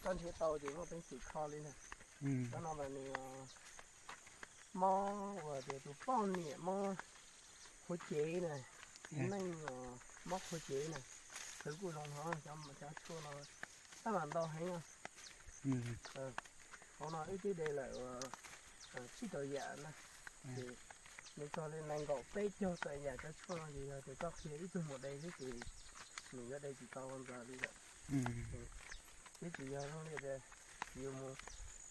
Koj nrhiav tau ces muaj peev xwm kho li ntag. Cov no mas nws mob uas tias tus poj niam mob qhuav cev na, txiv neej mob qhuav cev na, khwv kuj zoo no, cov tshuaj no tab mas ntau heev. Hauv no wb twb de lawm tsib rau yam na, ces nws txog li nees nkaum peb caug tawm yam cov tshuaj no ces yog tias koj qhia ib tug mus de xwb ces nws yuav de tsis tau ntawd li lawm. Twb tsis yog zoo li tias yus mus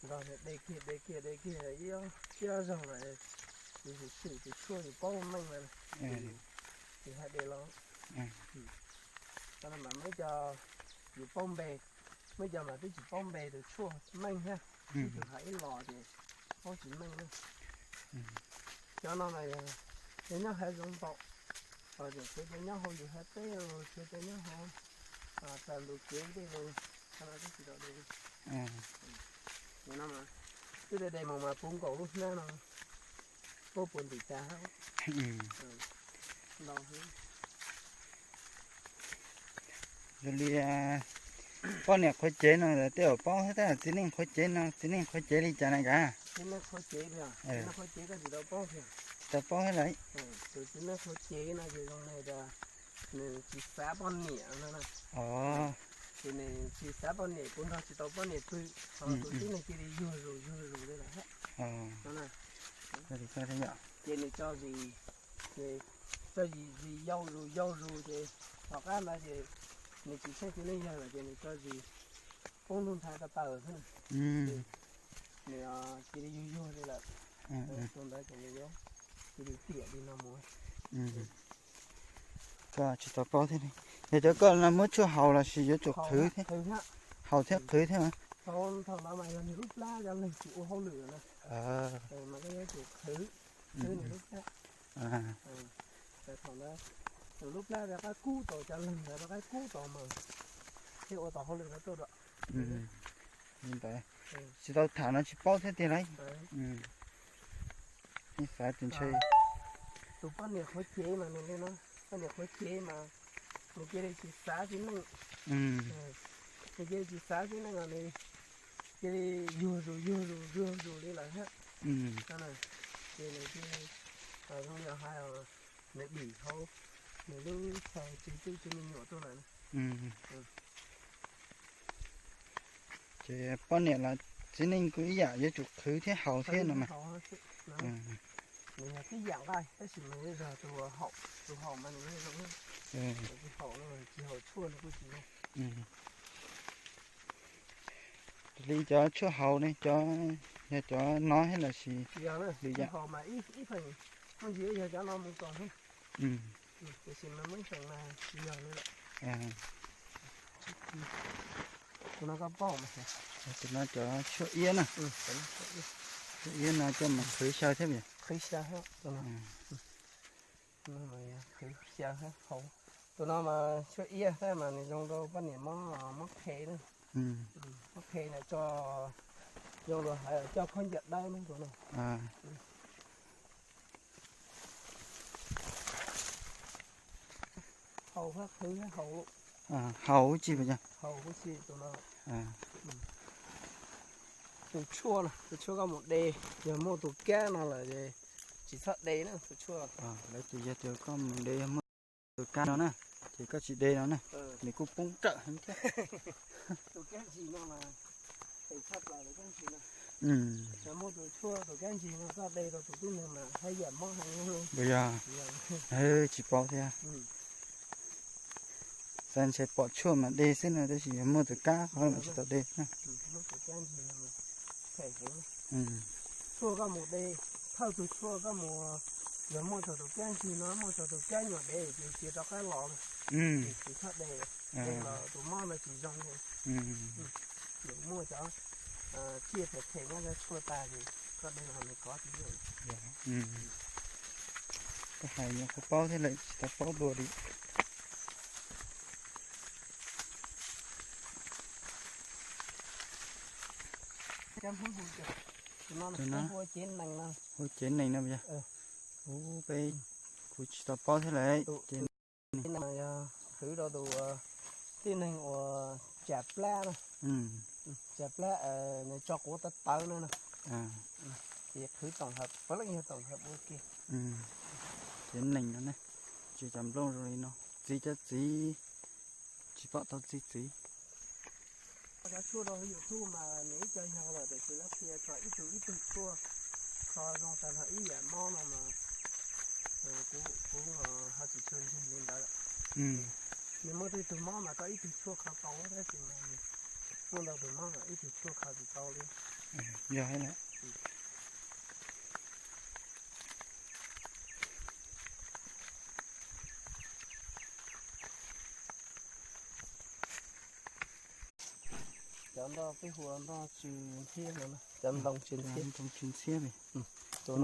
nrog de kiag de kiag de kiag ib ob zaug lawm, yus xwm xwm tus tshuaj yus paub meej lawm, yus hais de los. Cov no mas muaj ib co yus paub npe, muaj ib co mas twb tsis paub npe tus tshuaj meej thiab, ib tug hais ib los ces paub tsis meej na. Cov no mas yog nyob hav zoov npaum, tsuav cov nyob hauv yus hav teb los tsuav cov nyob hauv tas lus kev ntej los, cov no twb tsis tau de li. Twb de de mus mas puv nkaus lub hnab no, puag puas ntim tas. Ntau heev. Yog li poj niam qhuav cev no tej zaum paub thiab, tab txiv neej qhuav cev no txiv neej qhuav cev li cas na kav? Txiv neej qhuav cev, txiv neej qhuav cev koj tsis tau paub thiab? Tsis tau paub thiab lawm. Tus txiv neej qhuav cev no ces zoo li tias nws tsis xav poj niam no na. Ces nws tsis xav poj niam, kuv nrog tsis tau poj niam twg, ho tus tib neeg cia li yuag zus yuag zus li lawm thiab. Ces nws tso zis, ces tso zis, zis yau zus yau zus ces tom qab ntawd ces nws tsis tsheej txiv neej yawg lawm ces nws tso zis poob ntuj nthav ko taw xwb. Nws cia li yuag yuag li lawm. Tus ntawd ces nws yuav cia li tiam li no mus. Koj tsis tau paub thiab. Yog cov koj no muab tshuaj haus los sis yuav tsum qhwv thiab? Haus thiab qhwv thiab mas. Thaum ntawd mas yog nws lub plab cov leeg tsis ua hauj lwm na, mas koj yuav tsum qhwv, qhwv nws lub plab. Thaum ntawd nws lub plab rov qab kub tau, cov leeg ntawd rov qab kub tau mas thiaj ua tau hauj lwm no tuaj dua. Li ntawd, tsis tau tham no tsis paub thiab tiag lauj. Yeej xav tias ntshe tus poj niam qhuav cev mas nws li no, poj niam qhuav cev mas nws cia li tsis xav txiv neej, nws cia li tsis xav txiv neej los nws cia li yuag zus yuag zus yuag zus li lawm thiab. Ces nws cia li zoo li hais nws dim hauv nws lub txhais tsis txwj tsis me nyuam tuaj lawm. Ces poj niam los txiv neej kuj ib yam yuav tsum qhwv thiab haus thiab no mas. Nws yog tib yam nqaij tab sis mas yog tus haus, tus haus mas nws zoo, tus haus no tsis haus tshuaj nws kuj tsis zoo. Li cov tshuaj haus ne, cov, yog cov no thiab los sis? Tsis yog na, tus haus mas ib feem muaj ntsis yog cov no mus txog xwb, tiam sis mas muaj ib feem mas tsis yog li lawm. Tus no koj paub mas. Tus no cov tshuaj iab na. Tshuaj iab no coj mus qhwv xyaw thiab mas. Qhwv xyaw thiab tus no. Qhwv xyaw thiab haus. Tus no mas tshuaj iab thiab mas nws zoo rau poj niam mob, mob qhe na. Mob qhe na, tso, zoo rau hais coj khaub ncaws dawb na tus no. Haus thiab qhwv thiab haus. Haus ua tsi puas yog? Haus ua tsi tus no. Tus tshuaj no, tus tshuaj koj mus de, yog muaj tus kab no lawm ces tsis txhob de na tus tshuaj. Lawv ces yog tias koj mus de yog muaj tus kab no na, ces koj tsis de no na, nws kuj poob rawm heev thiab. Tus kab ntsis no mas pem tshaj plaws tus kab ntsis no. Yog muaj tus tshuaj tus kab ntsis no koj de rau tus tib neeg mas haj yam mob heev. Puas yog? Tsis paub thiab. Xav ntshe pom tshuaj mas de xwb no, tab sis yog muaj tus kab qhov mas tsis tau de na. Tshuaj koj mus de, thawj tug tshuaj koj mus, yog muaj txog tus kab ntsis no, muaj txog tus kab nyuam dev ces cia rov qab los, tsis txhob de, de los tus mob no tsis zoo li. Nws muaj cov tsiaj phem phem nyob cov tshuaj tas ces koj de los nws kov tsis yeej. Koj hais nyuam qhuav paub thiab lawm tsis tau paub dua li. Tus no hu ua cev nees no. Hu cev nees no puas yog? Hu peb, kuv tsis tau paub thiab lawm. Cev nees yog khwv rau tus tib neeg uas Tsam plab na, tsam plab nws tso quav tawv tawv na no, ces qhwv toom hawm puav leej yog toom hawm ua ke. Txiv nees no ne, tsis cov nplooj zoo li no, txiv cov txiv, tsis pom tau txiv txiv. Cov tshuaj rau YouTube mas nws ib co yog lawm tiam sis lawv qhia tso ib tug ib tug tshuaj kho zoo tag nrho ib yam mob no mas kuv ho tsis tshua ntseeg li ntawd lawm. Nws muaj tej tug mob mas koj ib tug tshuaj kho tau tab sis mas muaj ntau tus mob mas ib tug tshuaj kho tsis tau li. Yog lawm. Cov nroj peb hu ua nroj tsw ntxhiab no, cov ntoo tsw ntxhiab, ntoo tsw ntxhiab li. Tus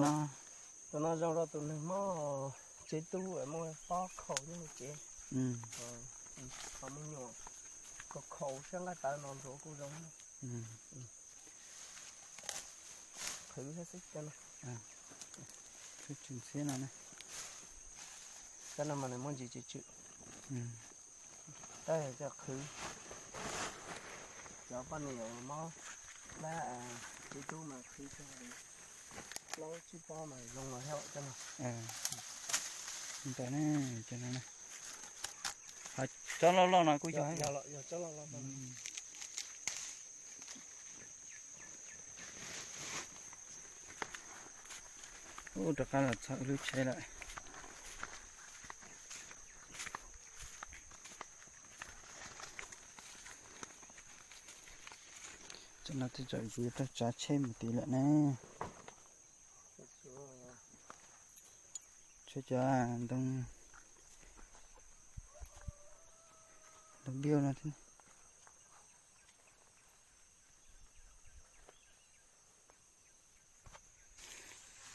no zoo rau tus neeg mob tsev tub muaj pob khaus nyob hauv tsev, ho me nyuam khaus khaus sab nqaij tawv no ntxuav kuj zoo. Qhwv xwb cov no. Qhwv tsw ntxhiab no ne. Cov no mas nws muaj ntsis tsw tsw. Tab yog cov qhwv, cov poj niam mob plab tsev tub mas qhwv tag plaub tsib pob mas zoo los thiab cov no. Ntawm ne, cov no ne. Ho tsob loj loj no kuj yog, yog tsob loj loj no. Ub, rov qab los txog wb lub tsheb lawm. Tsam no twb tsaus yuav tau tsav tsheb mus tid lawm ne. Tshuav cov ntoo, ntoo biauj no thiab.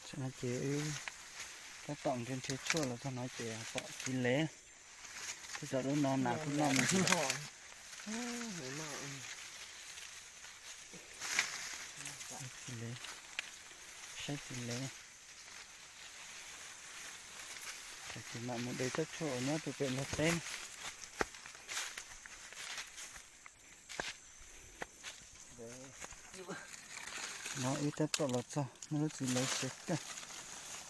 Tam no ces wb tab tom nrhiav nrhiav tshuaj los txog no ces pom txiv lev, twb txog lub no nas kuj noj mus. Txiv lev, saib txiv lev. Ces mam mus de tsob tshuaj uas nyob pem pem ntug teb. No wb tab tom los txog muaj lub txiv lev siav kawg,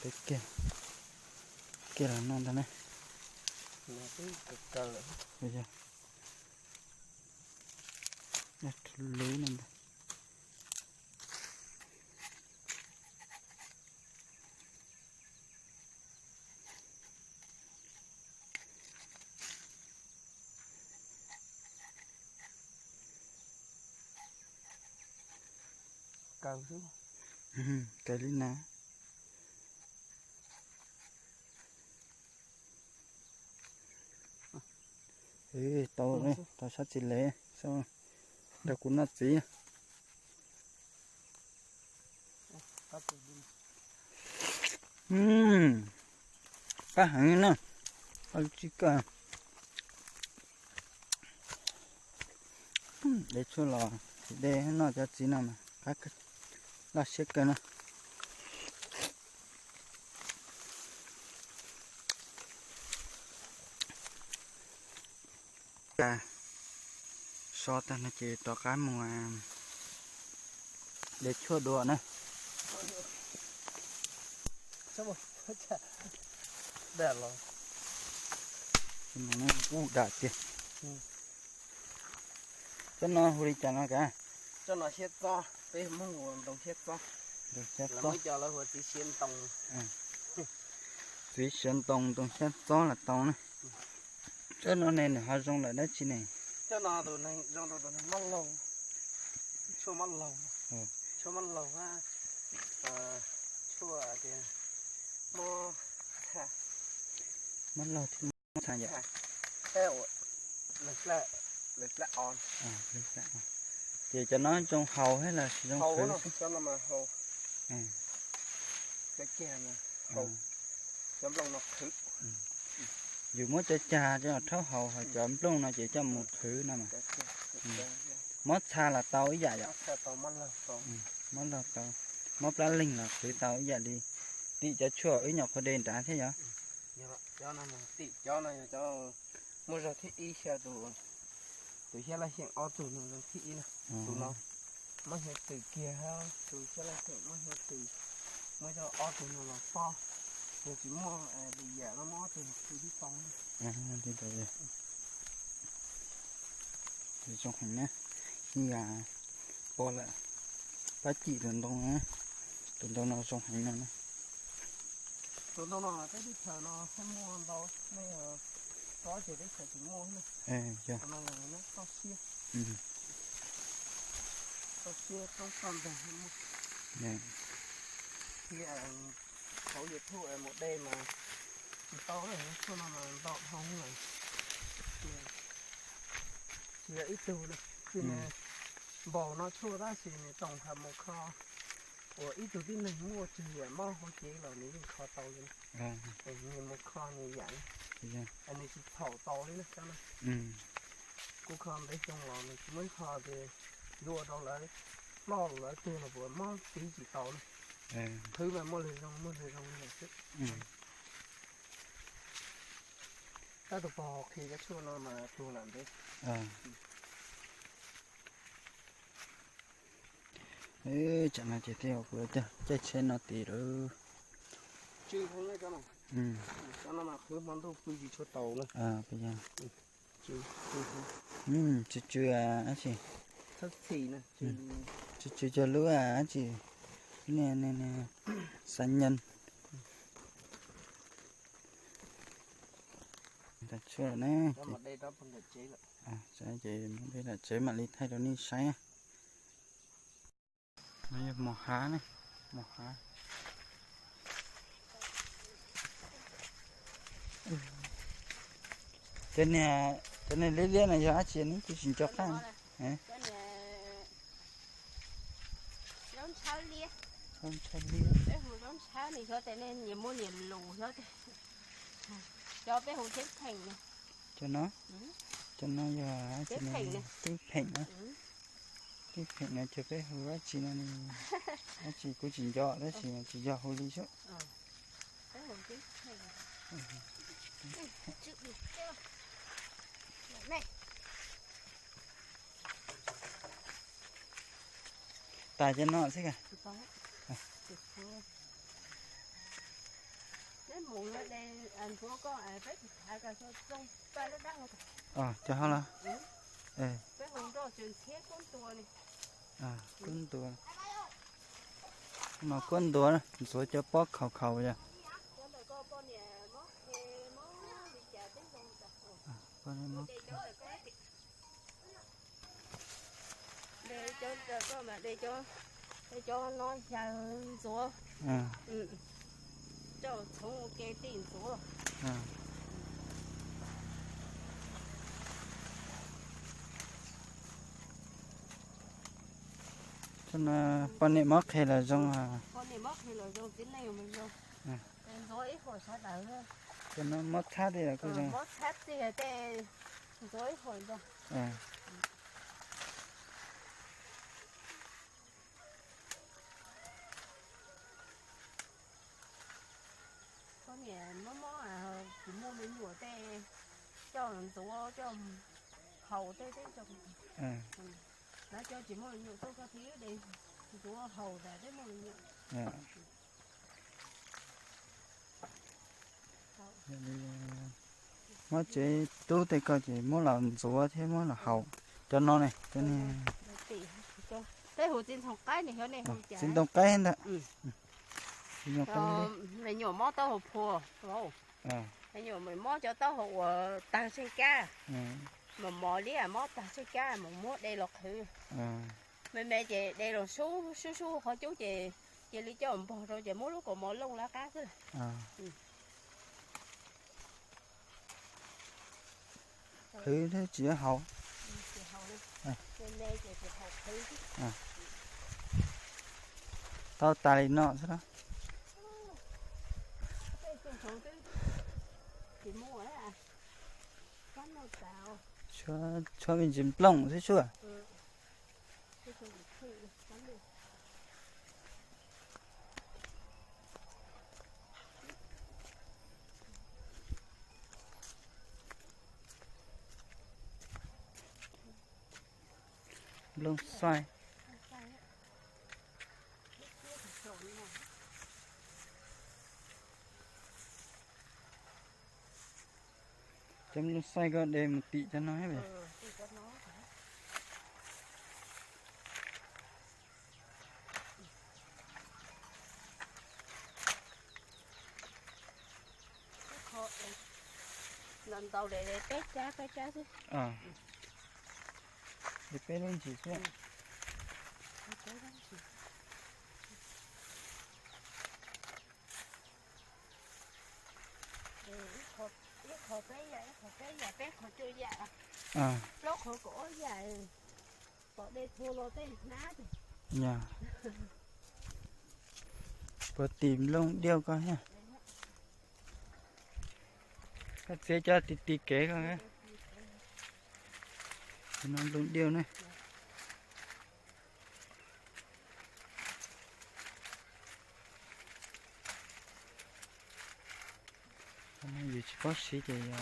pem kiag, kiag los no ntag ne. Yog, yog, luv no ntag. Kaw xwb. Kaw li na. Tau, tau sab txiv lev, nrog kuv noj txiv. Qab heev na, qab tsis kawg. De tshuaj los tsis de noj cov txiv no mas qab, laj siab kawg na. So tag no ces rov qab mus de tshuaj dua na. Ub, dam tiag. Tsob no hu li cas no kav? Tsob no siab txob, peb Hmoob hu ntoo siab txob. Lawv muab cov lawv hu txiv siav ntoo. Txiv siav ntoo, ntoo siab txob los tau na. Tsob no ne nws ho zoo lawm dab tsi ne? Tsob no tus neeg zoo rau tus neeg mob laug, tshuaj mob laug, tshuaj mob laug, tshuaj tias mob, mob laug thiab mob txha yom. Ces cov no zoo haus thiab los zoo qhwv xwb? Yus muab cov cag coj rhaub haus, ho cov nplooj no ces coj mus qhwv no mas. Mob txha los tau ib yam yom? Mob laug tau, mob plab leeg los qhwv tau ib yam li tim cov tshuaj wb nyuam qhuav de nrad thiab yom? Tim cov no yog cov muaj zog thib ib xyaw tus, Tus Xyab Laj Xyeem ob tug no zoo thib ib na. Tus no muab Xyab Laj Xyeem kiag, tus Xyab Laj Xyeem muab Xyab Laj Xyeem, muab coj ob tug no los pov. Yog tsis muaj lwm yam no muab ob tug no khwv tib tau. Zoo heev na, ib yam pom lawm, pab cim tus ntoo na, tus ntoo no zoo heev no na. Tus ntoo no peb teb chaws no thiaj muaj ntau, nej tsob ces teb chaws tsis muaj na. Yog, toj siab, toj siab toj toj ntag thiaj muaj. Thiab hauv YouTube mus de mas tsis tau na, tshuaj no mas ntau dhau lawm. Tsis yog ib tug na, tsis npaum no tshuaj tab sis nws toom has mus kho uas ib tug tib neeg muaj tswv yam mob hauv cev los nws yeej kho tau li. Nws mus kho nws yam, nws tsis txhaum tau li na. Kuv kho ntev xyoo los nws tsis muaj ib qho tias yuav ua rau lawv ploj lawv tuag los puas mob tiv tsis tau na. Qhwv mas muaj lwg zoo muaj lwg zoo li lawm xwb. Tab tus pog qhia cov tshuaj no mas tuag lawm ntev. Tsam no ces thiaj ua kuv caij tsheb no tiv lawm. Cov no mas qhwv hmo ntuj pw tsis tshua tau na. Tsw tsw dab tsi? Tsw tsw cog lub dab tsi, xav nyees. Ntawm tshuaj na, ces mam li thaij rau nej saib. No yog mos hav ne, mos hav. Cov niag liab liab no yog dab tsi ne, kuv tsis nco qab. Zaub ntshawb liab. Peb hu zaub ntshawb ne, xyov tej nej nyias muaj nyias lus xyov tej. Cov peb hu ceeb pheem ne. Cov no, cov no yog dab tsi ne? Ceeb pheem na. Ceeb pheem no ces peb hu dab tsi no ne? Dab tsi kuv tsis nco tab sis tsis yog hu li xwb. Tas cov no xwb. Cov ho los? Kub ntua. No kub ntua, ntxuav cov pob khaus khaus yog. De cov, de cov no xyaw ntxuav, coj txhoov ua ke tij ntxuav. Poj niam mob qhe los zoo. Poj niam mob qhe los zoo, txiv neej los zoo. Ntxuav ib huam sawv daws. Cov no mob txhab tej los kuj zoo. Mob txhab tej tej ntxuav ib huam zoo. Poj niam mob mob tsis muaj me nyuam tej coj ntxuav coj haus tej tej coj. Lawv cov tsis muaj me nyuam tuaj koj thiaj de ntxuav haus tas tej muaj me nyuam. Mob tsev tub tej ko ces muab los ntxuav thiab muab los haus. Cov no ne, cov ne. Peb hu txiv ntoo qaib ne, xyov nej hu cas. Txiv ntoo qaib ntag. Me nyuam mob taub hau phua, me nyuam mob cov taub hau uas tawg tsheej kab, mos mos liab mob tawg tsheej kab mas muab de los qhwv. Me me ces de los sub sub sub qhov cub ces cia li coj npog rau ces muab lub kaus mom looj lawv qab xwb. Qhwv thiab tsis haus. Tau tas li no xwb na. Tshuab me ntsis nplooj xwb tshuaj. Lub xaij. Cov lub xaij koj de mus tim cov no. Ntaus ntaus peb cab peb cab xwb. De peb lub ntsis xwb. Ib qho peb yam, ib qho peb yam, peb qho cuaj yam, plaub qho kaum ob yam, pom dej txhua los tej hnab. Yog. Puas tim nplooj diav koj thiab? Koj txiav cov ti ti kev koj. Tus no nplooj diav ne. Yus tsis paub siv ces yog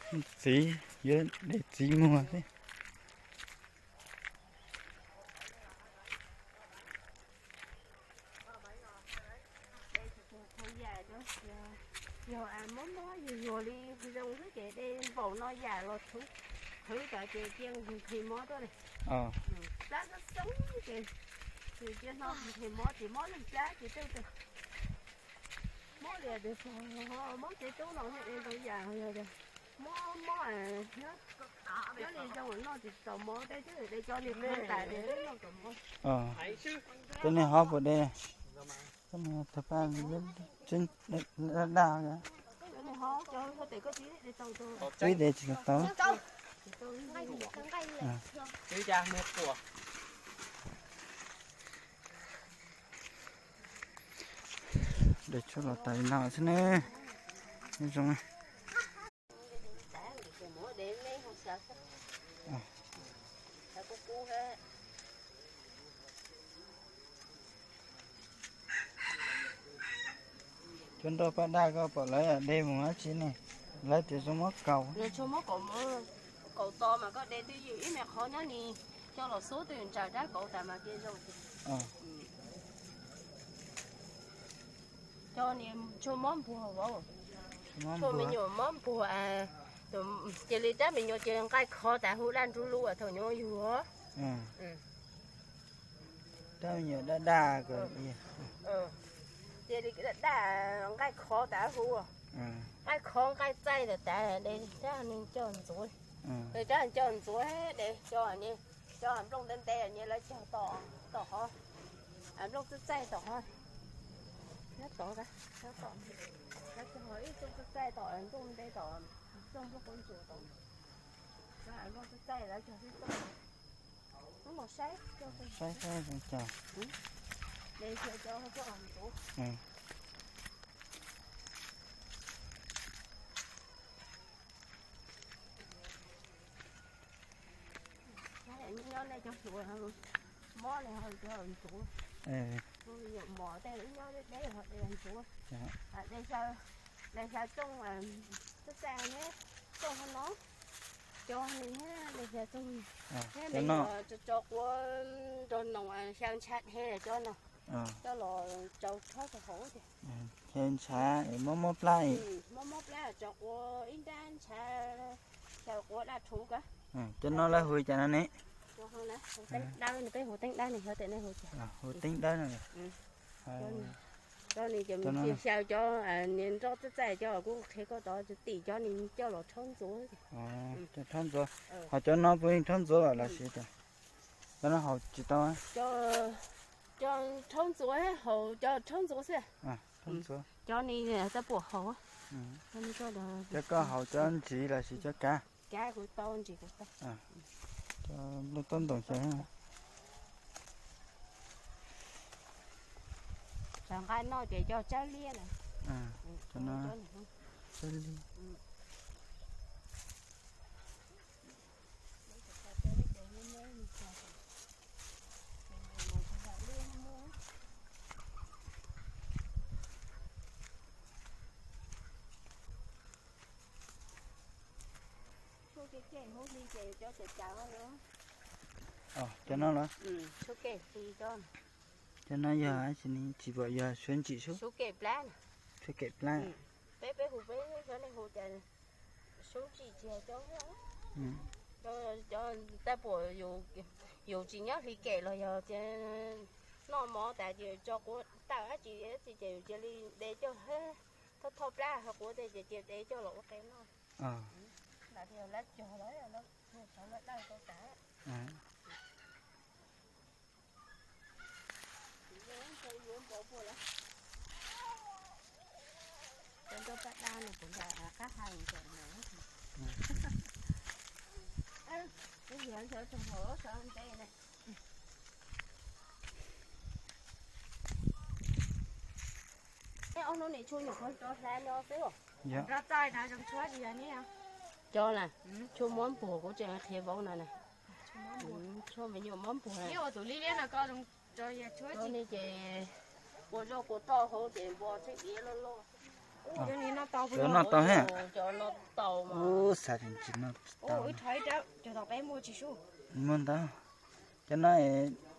tub txiv yuav de txiv muag xwb. Yog mob mob yuag yuag li zoo xwb ces de npaum no yam los qhwv tod ces cia nqhis mob tuaj li. Plab xoob xoob ces cia no nqhis mob ces mob leej plab ces twb mob li tias mob tsev tub no thiaj de ntau yam yog tias mob mob nyob li zoo noj tsis tau mob tej twb de cov li qhwv tas ces twb noj tau mob. Cov niag hov puas de? Cov niag tag paj daj daj. Twb de tsis tau. De tshuaj los tas li no xwb ne. Zoo. Cov nroj paj daj koj pom lawv de mus dab tsi ne? Lawv tias zoo mob kaus. Tshuaj mob kaus, kaus to mas koj de twj ywm ib me qhov nyob ni, coj los xub twj ywm ntsaws rab kaus tas mas cia zoo. Cov ni tshuaj mob npuag vauv, tshuaj me nyuam mob npuag, cia li rab me nyuam cia li nqaij khov tas hu daj nrub lub thaum nyuam yuag. Rab me nyuam daj daj. Cia li daj daj nqaij khov tas hu, nqaij khov nqaij txaij tas tas de rab neeg coj ntxuav. Rab coj ntxuav de cov, cov nplooj ntev ntev nyem lawv cog tom, tom hov, nplooj txaij txaij tom hov. Nyob tod, nyob tom, lawv cog ib txooj txaij txaij tom nplooj ntev tom, txooj nplooj qub ntsuas tom, nplooj txaij txaij lawv cog ib txooj. Wb mus saib, saib saib zoo cas. De xyaw cov ntxuav. Nyob nej cov hluas mob li ho cov ntxuav. Nyuam mos tej wb nyob deb deb ho de ntxuav. De xyaw txooj txaij txaij ne, txooj hov no, cov ni de xyaw txooj, thiab me nyuam tso quav nrog noos xyaw ntshav dhev cov no, coj los tsau rhaub rau hauv tias. Xyaw ntshav mob mob plab, mob mob plab tso quav ib nrab ntshav, xyaw quav daj rhuv ko. Cov no lawv hu cas no ne? Teeb dawb, peb hu teeb dawb ne, xyov tias nej hu cas. Hu teeb dawb no. Cov ni ces xyaw cov niag nroj txaij txaij cov kuv qhia koj tod, tim cov ni coj los rhaub ntxuav. Coj rhaub ntxuav. Ho cov no puas yeej rhaub ntxuav los sis cas? Cov no haus tsis tau. Cov rhaub ntxuav, haus cov rhaub ntxuav xwb. Cov ni txaj puam haus. Cov koj haus cov ntsis los sis cov kav? Kav kuv tau, ntsis kuv tau. Cov nplooj taub ntoos xyaw. Cov nqaij noj ces coj tsawb liab na. Cov no tsawb liab. Tshuaj cem cem huv hli Ces cov tseem cav no. Cov no los? Cov no yog tsis pom, yog suab ntsim sub. Suab kem plab. Peb, peb hu, peb cov nej hu cas suab ntsim tsis yog cov. Cov taj puam yus tsis nyob hli kem los yog noj mov tas ces tso quav tawm dab tsi dab tsi ces yus cia li de coj, thauj thauj plab ho quav tej ces cia de coj los ua qe noj. Lam tias lab cog los lab, lab dawj tau tas. Cov nroj paj dab no kuv nrog qab hais ntawm no. Ib yam nrog tus hluas sawv ntej na. Ob hnub nim tshuaj nyuam qhuav rov hlab nyob xwb. Rov txais tas zoo tshuaj tias ne. Cov na, tshuaj muab npuag kuv tseem qhia vauv no na. Tshuaj me nyuam muab npuag na. Ib ua tus liab liab no ko zoo, tshuaj ni ces ua zoj kua toj hauv ces npua txheeb diav loj loj. Cov no tau he. Cov no tau mas. Ub, xav tias tsis no tau. Ib rhov ib rab cog tau peb muaj tsis sub. Muaj ntau. Cov no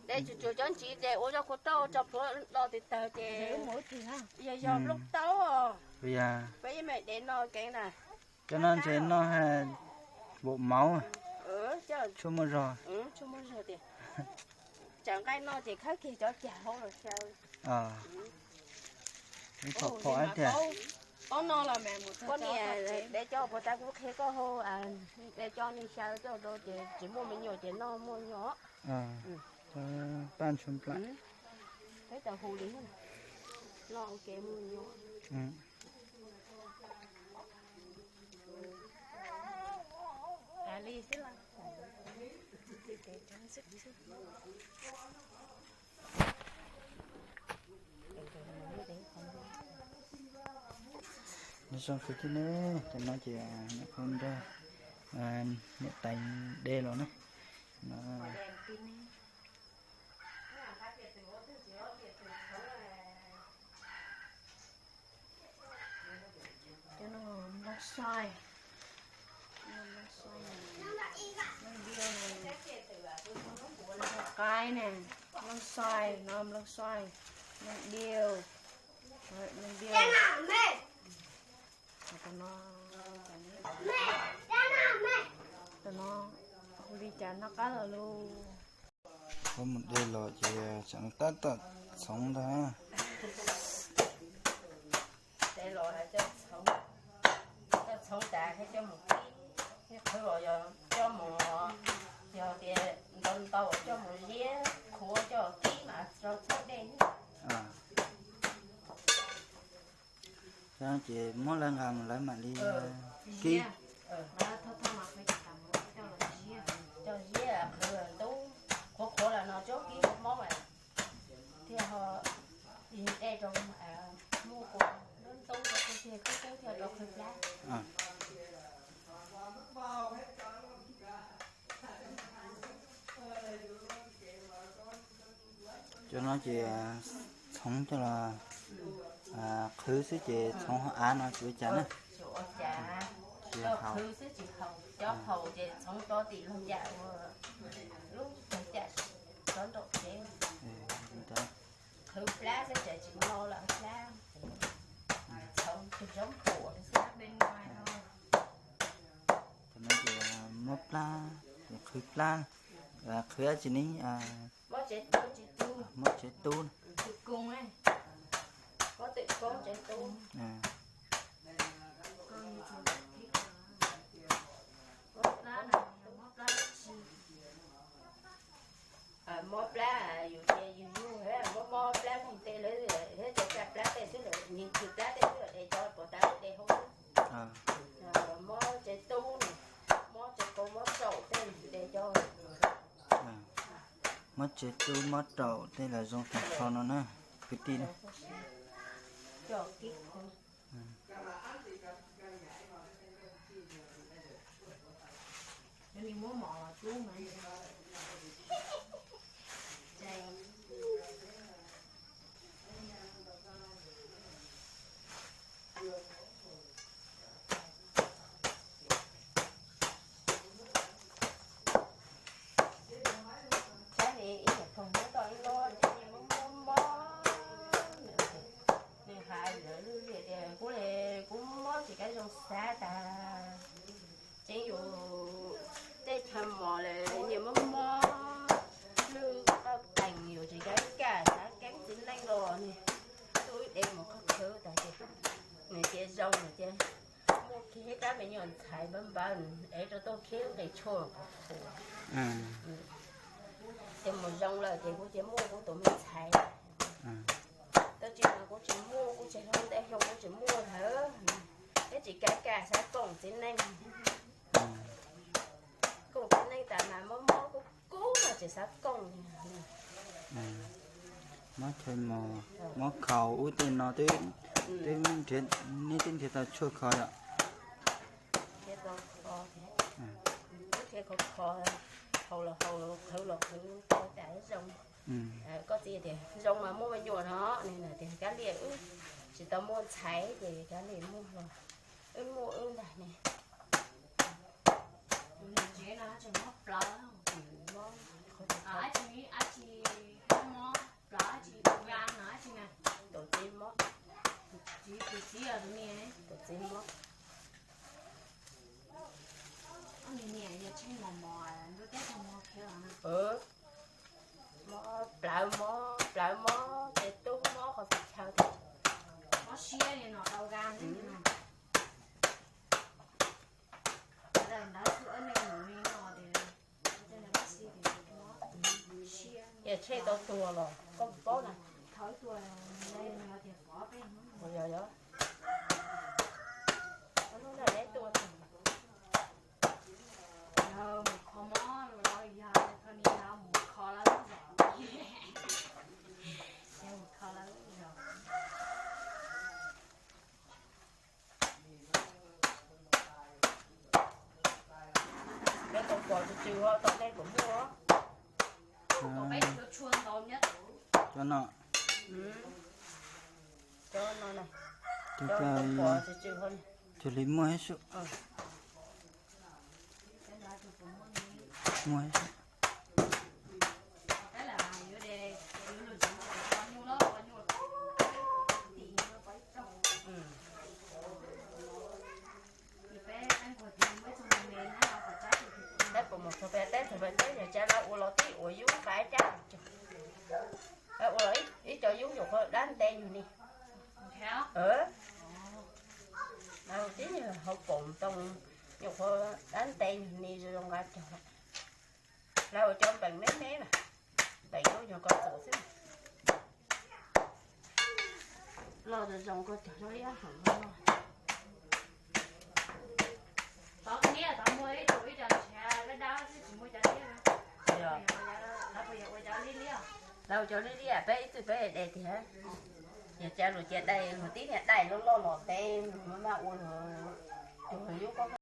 de tsuas tsuas cov ntsis de ua zoj kua toj tso plhuav do tis tawg ces yog yog nplooj taub. Peb ib me de no kev na. Cov no ntshe noj ha, npaum mauv, tshuaj muaj zog. Tsawm nqaij no ces khawb kiag cov cag hauv los xyaw. Ib phom phom tiag. Poj niam de coj puas tas kuv qhia koj hau, de coj ni xyaw coj rau ces tsis muaj me nyuam ces noj muaj nyuam. Paj ntshua nplaim. Peb tau hu li noj ua ke muaj nyuam. Nyob zoo kwv tij ne, cov no ces nyuam qhuav nrog niam tais de los ne. Cov no mloog sai, mloog diav, qaib ne, mloog sai no, mloog sai, mloog diav, mloog diav. Cov no, cov no hu li cas noj qab los lus. Koj mus de los ces tsam no tab tom txhoov ntag. De los coj txhoov tas thiab coj mus kib, thiab qhwv los yog coj mus, yog tias ntau ntau coj mus ziab khuav coj kib mas rau txhob dej. Ces muab lawv nqa mus lawv mam li kib. Coj ziab qhwv ntub, qhuav qhuav los no tsob kib mob mas thiaj ho de rau muaj kua ntub rau thiaj kub kub thiaj rau qhwv plab. Cov no ces txhoov coj los qhwv xwb ces txhoov hauv av no tsis ua cas na. Tsis ua cas, coj qhwv xwb tsis haus, cov haus ces txhoov rau tim loog cam ua lub tag cam rov nraum tsev. Qhwv plab xwb ces tsis no lawm plab, txhoov tus zaub puam xwb. Cov no ces muab plab, qhwv plab, qhwv dab tsi ne? Muab tsev tub. Mob plab yus ces yus yug, mob mob plab nqis tej lawm, thiab cov plab tej xwb lawm, nqis plab tej xwb lawm, de cov puas tas de hauv xwb. Mob tsev tub, mob tsev kaus, mob raum tej de cov. Mob tsev tub mob raum tej los zoo tag nrho no na, kwv tij na. Es rau tuaj khib nqi tshuaj. Ces mus zoo lawm ces kuv cia muaj kuv tus me ntxhais. Tab sis mas kuv tsis muaj, kuv tsis hlob ntev xyoo kuv tsis muaj lawm. Thiab tsis kav kam xav koom txiv neej. Koom txiv neej tas mas mob mob kub kub no tsis xav koom li. Mob chaw mos, mob khaus ub tej no twb, twb nrhiav, neb twb nrhiav tau tshuaj kho yom? Nrhiav tau kho, nrhiav kho kho, haus los haus, qhwv los qhwv, tas zoo. Koj txiv tias zoo mas muaj me nyuam no, nws tias Kab Lia wb tsis tau muaj ntxhais ces Kab Lia muaj los wb muaj wb ntag ne. Tus niam tsev no tseem mob plawv, mob, dab tsi, mob plawv dab tsi, tus ya no dab tsi na. Tus txiv mob. Tus txiv, tus txiv os, tus niam. Tus txiv mob. Ob niag niam yog tsis mos mos ntuj teb tag mos khiav los na. Mob plawv mob, plawv mob ces tub mob qhov txhia chaw thiab. Mob siab li no tau ga xwb na. Ntawd xwb ob neeg mus li no ces siab. Yog Tshej tau tuag los koj paub na. Thawv tuag, yog tias pov peb hnub. Yog, yog. Hnub no neb tuaj. Yog mus kho mob los yog kho ni yog mus kho lawv zos. Yog mus kho lawv zos. Peb tau pom tsw tsw ho tau nej puas muaj? Cov no, cov no na, cov tau pom tsw tsw ho. Cov li muaj ib sub. Muaj ib sub. Peb puas mus txog pem teb, txog pem teb yog tsa lawv ua los tib uas yub nqa cab. Lawv ua los ib co yub nyuam qhuav dab nte yug ni. Lawv tib nyuag hauv paus ntoo nyuam qhuav dab nte yug ni zoo nqa cog. Lawv ua cov npeem me me na, npeem lub nyuag ko txuas xwb. Loj zoo zoo ko cog zoo ib yam hom no. Tod niab tod muaj ib tug ib co ntshav dab dab xwb tsis muaj cov niab. Lawv ua cov liab liab, peb ib txwm peb de tiag. Yog cas luag cia dai, luag tib niag dai loj loj los teb, luag maj maj ua luag, luag yub ko.